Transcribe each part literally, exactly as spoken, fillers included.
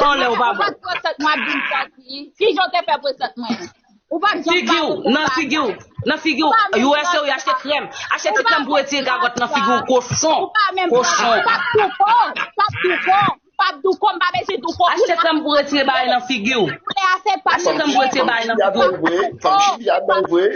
Anlè ou pa bon. Ou pa t present mwen ap vin sòti. Kijan w te fè present mwen? Ou pa t janm pale. Figi w, nan figi w, nan figi w. U S A, wi, achte krèm. Achte ti krèm pou retire gagòt nan figi w, kochon. Ou pa menm pale. Kochon. P ap douko, p ap douko, p ap douko, m pa bezwen douko. Achte krèm pou retire bagay nan figi w. Koulè a se pa. Achte krèm pou retire bagay nan figi w. Fanm chili a bèl vre.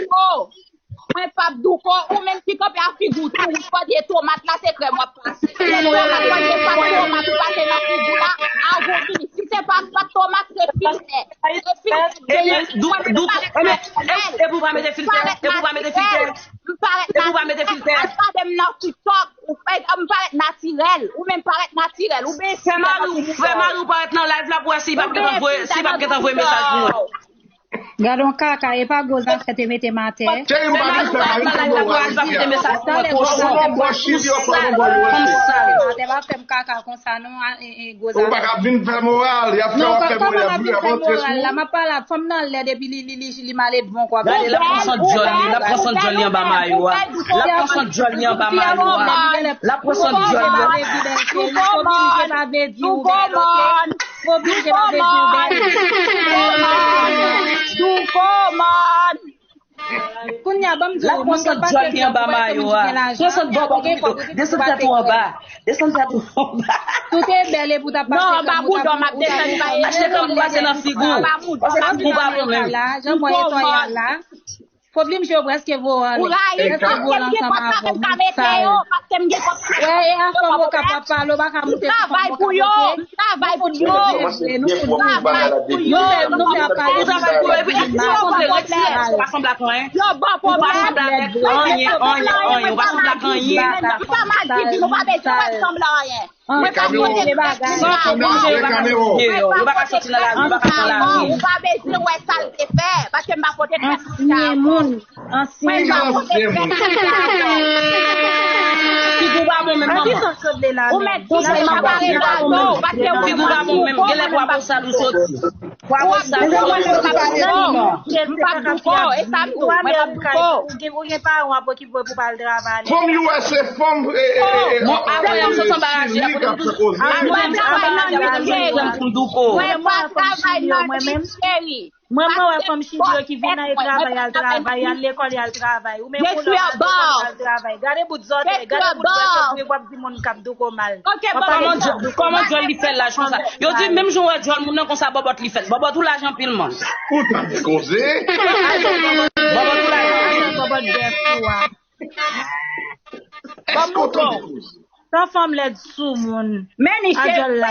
Mwen p ap douko, ou menm ki kanpe ak figi w tou, ou fòdye tomat la, se krèm w ap pase. Se tomat, fòdye pa tomat ou pase nan figi w la, avan w fini. Si se pa, pa tomat, se filtè. Se filtè. Ebyen, dou, dou, ebyen, e, e pou pa mete filtè, e pou pa mete filtè, e pou pa mete filtè. Al gade m nan TikTok, ou fè, m parèt natirèl, ou menm parèt natirèl, ou byen. Fè mari w, fè mari w parèt nan live la pou wè si l p ap gentan voye, si l p ap gentan voye mesaj pou mwen. Gade yon kaka, e pa gwo zafè te mete m atè. Cheri, m pa vin fè mari fè moral. Talè gwo zafè te mete m atè, pa fè m kaka konsa non, a, e, e, gwo zafè. Ou pa ka vin fè moral, y ap fè w ap fè moral, y ap vin ap antre sou ou. La, m ap pale ak fanm nan lèd epi li, li, li, li maledvan kwa. Gade, l ap pran sant dyòl li, l ap pran sant dyòl li anba mayo a. L ap pran sant dyòl li anba mayo a. L ap pran sant dyòl li. Douko mòn. Douko mòn. Douko mòn. Kounye a, ban m di w, moun k ap pase dyòl li anba mayo a. Pran sant bòbòt ou pito. Desann tèt ou anba. Desann tèt ou anba. Tout e bèl epi w t ap pase krèm, ou t ap, ou, ou, achte krèm pou pase nan figi w. Paske figi w pa bon menm. Jan mwen netwaye a la. Pwoblèm je w prèske voye anlè. Prèske voye anlè ansanm avè w. Moun sal. Wè, e a fanm okap w ap pale, w pa ka moute sou fanm okap, oke? Nou fout byen, nou fout byen. Nou fè, nou fè apayè. Ou travay pou yo, epi si yo kontre, retire sa, ou pa sanble ak anyen. Ou pa sanble avèk anyen, anyen, anyen. Ou pa sanble ak anyen. Ou pa sanble ak anyen. Mwen pa kote bagay. San fòm, yo pa ka soti deyò, yo pa ka soti nan lari, yo pa ka pran lari. Ou pa bezwen wè sa l te fè, paske m pa pote fè sa. Ansyen moun, ansyen moun. Figi w pa bon menm, manman. Ou mèt figi w pa bon menm. Figi w pa bon menm. Genlè pwa pou sal ou soti. Pwa pou sal ou soti. M p ap douko, e sa m di w, mwen p ap douko. Ou gen, ou gen paran w ap okipe w pou pa al travay. Fanm yo wè se fanm, e, e, e, e, bon, apre y ap sot anba raje, apre m tou, apre m travay nan raje, apre m jwenn krèm pou m douko. Mwen pa travay nan cheri. Mwen, mwen wè fanm chili yo ki vin nan travay, y al travay, y al lekòl, y al travay. Ou menm ou lè w al lekòl, w al travay. Gade bout zòtèy, gade bout zòtèy, w ap di moun k ap douko mal. Kòman djòl, kòman djòl li fè laj konsa? Yo di menm jan w wè djòl moun nan konsa bòbòt li fèt. Bòbòt ou laj anpil, man. Ou ta fè koze. Bòbòt ou laj anpil. Bòbòt bèf ou a. Èske w tande koze? Sa fanm lèd sou moun. Men ni cheri, e lekòl la.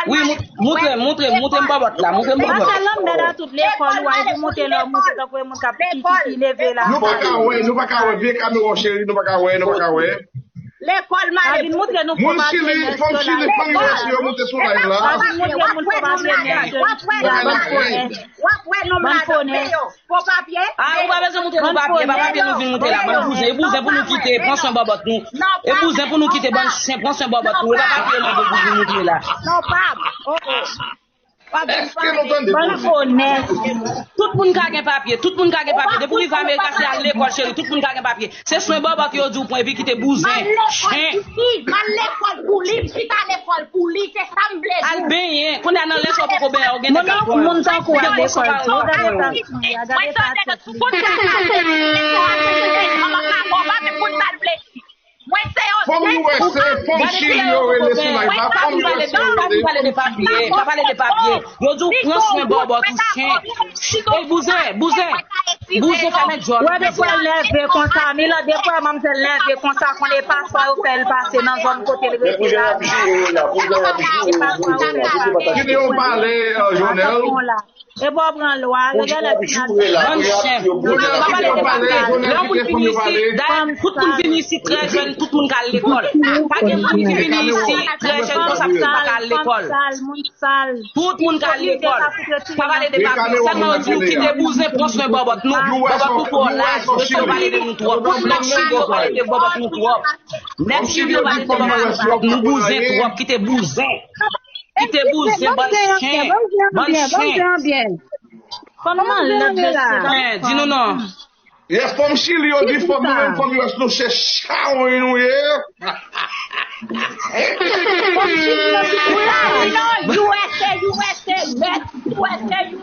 Wi, mou-, moutre, moutre, moutre m bòbòt la, moutre m bòbòt. Pase lanmèd a tout lekòl ou a, epi moute lè w moute tankou e moun k ap kikiki leve la. Nou pa ka wè, nou pa ka wè, vye kamera w cheri, nou pa ka wè, nou pa ka wè. Lekòl male. Pa vin moutre nou fo papye nèg yo la lekòl. Pa vin moutre moun fo papye nèg yo la. W ap wè nonm ladan, men yo. Fo papye. A, ou pa bezwen moutre nou papye, e pa papye nou vin moutre la, bann bouzen. E bouzen pou nou kite, pran swen bòbòt nou. E bouzen pou nou kite, bann chen, pran swen bòbòt nou. E pa papye nou vin moutre la. Non, pa. Oh, oh. Èske nou tande koze? Tout moun ka gen papye, tout moun ka gen papye. Depi w rive Amerika, se al lekòl, cheri, tout moun ka gen papye. Se swen bòbòt yo di w pran epi kite bouzen. Chen. M al lekòl pou li, m chita lekòl pou li, se sa m vle di w. Al benyen. Kounye a nan lè sa w poko benyen, ou gen nèg k ap pran. Moun tankou w al lekòl tou, gade sa k di a, gade patat li. Mwen se yon... Fanm U S A, fanm Chili yo rele sou live la, fanm U S A yo rele. Pa vin pale de papye, pa pale de papye. Yo di w pran swen bòbòt ou, chen. Ey, bouzen, bouzen. Bouzen fèmen djòl. Wè, depi w leve konsa, Milan, depi w manmzèl leve konsa, konnen e pa sa yo fè l pase nan zòn kote l rete la. Kite yo pale, euh, Jonel. E pa w pran lwa, yo genlè fin al. Bann chen. Jonel, kite yo pale, Jonel, kite fanm yo pale. Dayè, tout moun vini isit trè jèn, tout moun ka al lekòl. Pa gen moun ki vini isit trè jèn konsa, pa ka al lekòl. Tout moun ka al lekòl. Pa pale de papye. Sèlman yo di nou kite bouzen, pran swen bòbòt nou. Bòbòt nou twò laj. Yo pale de nou twòp. Nèg Chili yo pale de bòbòt nou twòp. Nèg Chili yo pale de bòbòt nou twòp. Nou bouzen twòp. Kite bouzen. Kite bouzen, bann chen. Bann chen. Kòman lèd mesye la? Di nou non. Yes, fanm Chili yo di fanm nou menm fanm U S nou se chawony nou ye. Fanm Chili yo di chawony nou, U S Ou wè se you